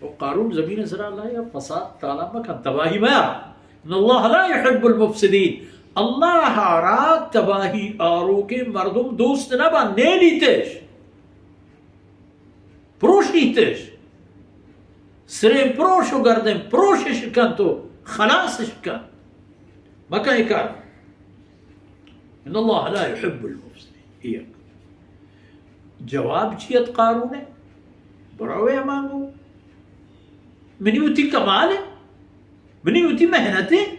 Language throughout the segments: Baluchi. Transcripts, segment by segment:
و قارون زمین سرا اللہ یا فساد تعالی مکن، تباہی میا۔ ان اللہ لا یحب المفسدین۔ اللہ را تباہی آروکیں مردم دوست نہ بن، نیلیتش، پروشیتش، سرین پروش و گردن پروشش کنت و خلاصش کنت۔ مکن اے کار۔ ان اللہ لا یحب المفسدین۔ اے یک۔ جواب چی ات قارون ء؟ برو اے ہمانگو۔ منی وتی کمال ء، منی وتی محنت ء۔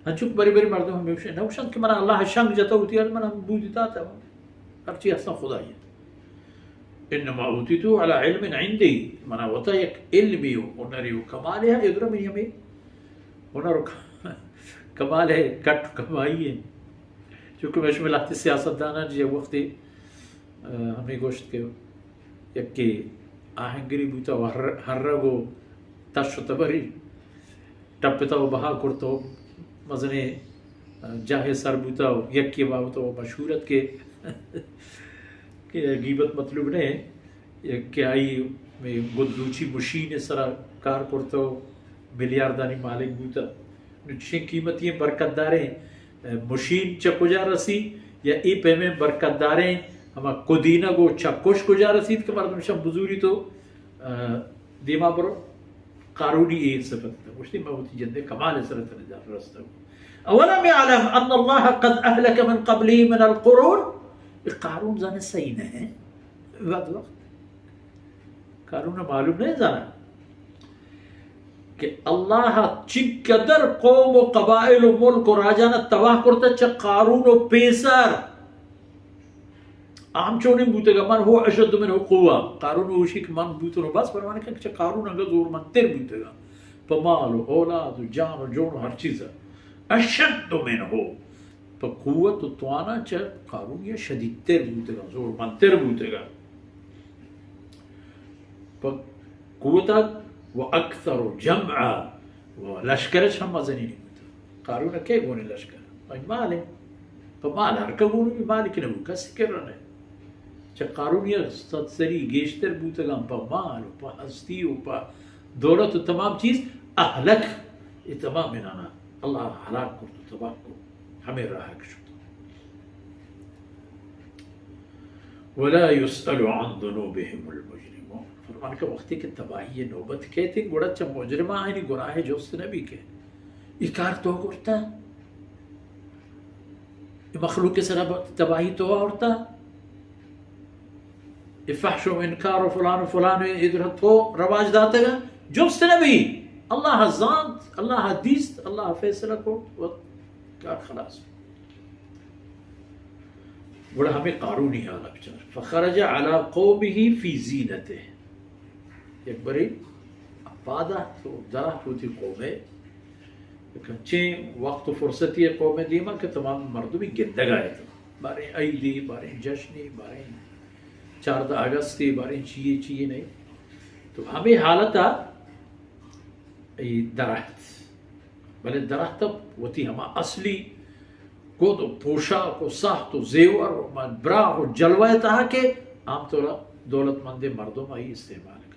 انچو کہ بری بری مردم ہمے گوشن، نہ گوشن کہ منا اللہ شنگ جتا وتی، من ہم بودی داتا۔ ہرچی ہستاں خدائی ء۔ انما اوتیتہ علی علم عندی، منا وتا یک علمی و ہنری و کمالے ہا، ادرا منی ہمے ہنر و کمالے کٹ و کمائی ہیں۔ چونکہ میں شمے لہتے سیاست دانان جی وقتی، آ، ہمیں گوشت کہ یکی آہنگری بوتا و ہر، ہرگ و تش و تبری ٹپتا و بہا کرتا و مزنیں جاہے سر بوتا و یکے بابت و مشہور ات کہ، کہ غیبت مطلوب نہ، کہ آئی گدوچی مشین سرا کار کرتا و ملیاردانی مالک بوتا۔ نو چشیں قیمتی برکت داریں مشین چہ کجا رسی یا اے پیمیں برکت داریں ہما کدینگ و چکش کجا رسید کہ مردم شم بزوری تو، آ، دیما برو۔ قارونی اے صفت ات، گوشتی، من وتی جندے کمال سر تنجا رستگ۔ اولم یعلم ان اللہ قد اہلک من قبلہ من القرون۔ اے قارون زانے صحیح نہ ہے۔ وقت وقت قارون معلوم نہ زانا کہ اللہ چنکدر قوم و قبائل و ملک و راجانا تباہ کرتا چہ قارون و پیسر۔ آ ہمچونیں بوتگ، من ہو اشد منہ قوہ۔ قارون گوشی کہ من بوتن و بس، پرمانے کہ چہ قارون انگا زورمندتر بوتگ، پہ مال و اولاد و جان و جون و ہر چیز۔ اشد منہ، پہ قوت و توانا چہ قارون یا شدیدتر بوتگ، زورمندتر بوتگ۔ پہ قوت و اکثر جمعا و لشکرش ہم مزنی بوتگ۔ قارون کئے گون لشکر؟ پہ مال۔ پہ مال ہر کہ گون بی، مال کہ نبو کسی کرا نہ۔ چہ قارون یا صد سری گیشتر بوتگاں پہ مال و پہ ہستی و پہ دولت و تمام چیز۔ اہلک، اے تمام انانا اللہ ہلاک کرت و تباہ کرت، ہمے راہ کہ شت۔ ولا یسأل عن ذنوبهم المجرمون۔ فرمان کہ وقتی کہ تباہی نوبت کیت، گڑا چہ مجرمانی گناہ جست نبی کہ اے کار تو کرتا، اے مخلوق سرا تباہی تو آورتا، اے فحش و انکار و فلان و فلان ادرا تو رواج داتگا، جست نبی۔ اللہ زانت، اللہ دیست، اللہ فیصلہ کرت و کار خلاص۔ گڑا ہمے قارونی حال بچار۔ فخرج علی قومه فی زینته۔ یک برے پاد ات و در ات وتی قومے۔ یک انچیں وقت و فرصتی قومے دیما کہ تمام مردمی گندگا ات۔ باریں عیدی، باریں جشنی، باریں چاردہ اگستی، باریں چیئے چیئے نہیں۔ تو ہمے حالتا اے در ات۔ بلے در ات وتی ہما اصلی گد و پوشاک و ساہت و زیور و براہ و جلوہ تہا کہ عام طور دولت مندیں مردم آئی استعمال کنن۔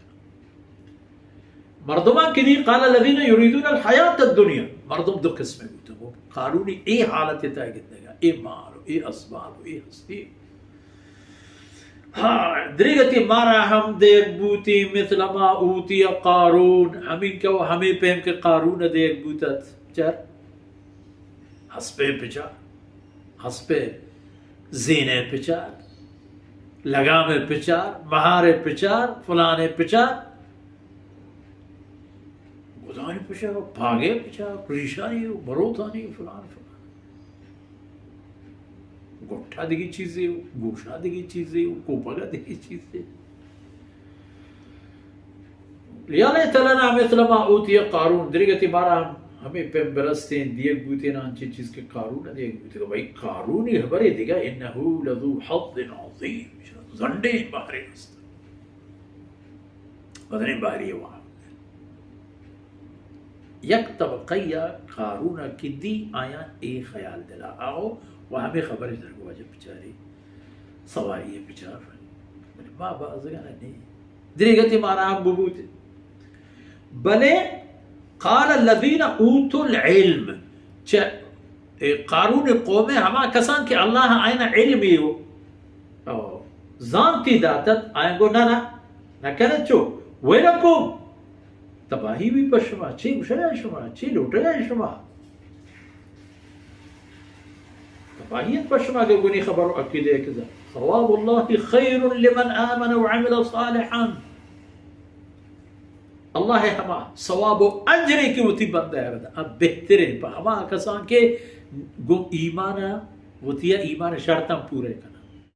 مردمان کہ دی، قال الذین یریدون الحیات الدنیا، مردم دو قسم بوتن۔ قارونی اے حالت تہا گندگا، اے مال و اے اسباب و اے ہستی۔ ہاں، دریگتی مارا ہم دیگ بوتی مثل ما اوتی قارون، ہمینکہ و ہمے پیم کہ قارون دیگ بوتت۔ چر؟ ہسپے پچار، ہسپے زینے پچار، لگامے پچار، مہارے پچار، فلانے پچار۔ گدانی پچار، پاگے پچار، ریشانی و بروتانی و فلان فلان۔ گٹا دگہ چیزے و گوشا دگہ چیزے و کوپگا دگہ چیزے۔ یا لیت لنا مثل ما اوتی قارون، دریگتی مارا ہم ہمے پیم برستیں دیگ بوتیں انچیں چیز کہ قارون دیگ بوتگ۔ بھئی قارونی خبرے دگہ، انه لذو حظ عظیم، زنڈیں بہرے است۔ مزنیں بہری وان۔ یک طبقہ یا قارون کہ دی آیاں اے خیال دلا آؤ و ہمے خبر در گواجہ بچاری سواری پچار۔ بلے ما بازگانا نہیں۔ دریگتی مارا ہم ببوت۔ بلے قال الذین اوتوا العلم، چہ اے قارون قوم ءِ ہما کسان کہ اللہ آئین علم ءَ او زانتی داتت، آئین گو نہ نہ، نہ کرے چو، ویلکم، تباہی بی پہ شما، چی گوشگا شما، چی لوٹگا شما؟ تباہی ات پہ شما کہ گنی خبر و عقیدہ کہ ثواب اللہ خیر لمن آمن وعمل صالحا۔ اللہ ءِ ہما ثواب و اجرے کہ وتی بندہ ءَ را دنت، آ بہتریں پہ ہما کسان کہ گوں ایمان ءَ وتی ایمان ءِ شرطاں پورے کن۔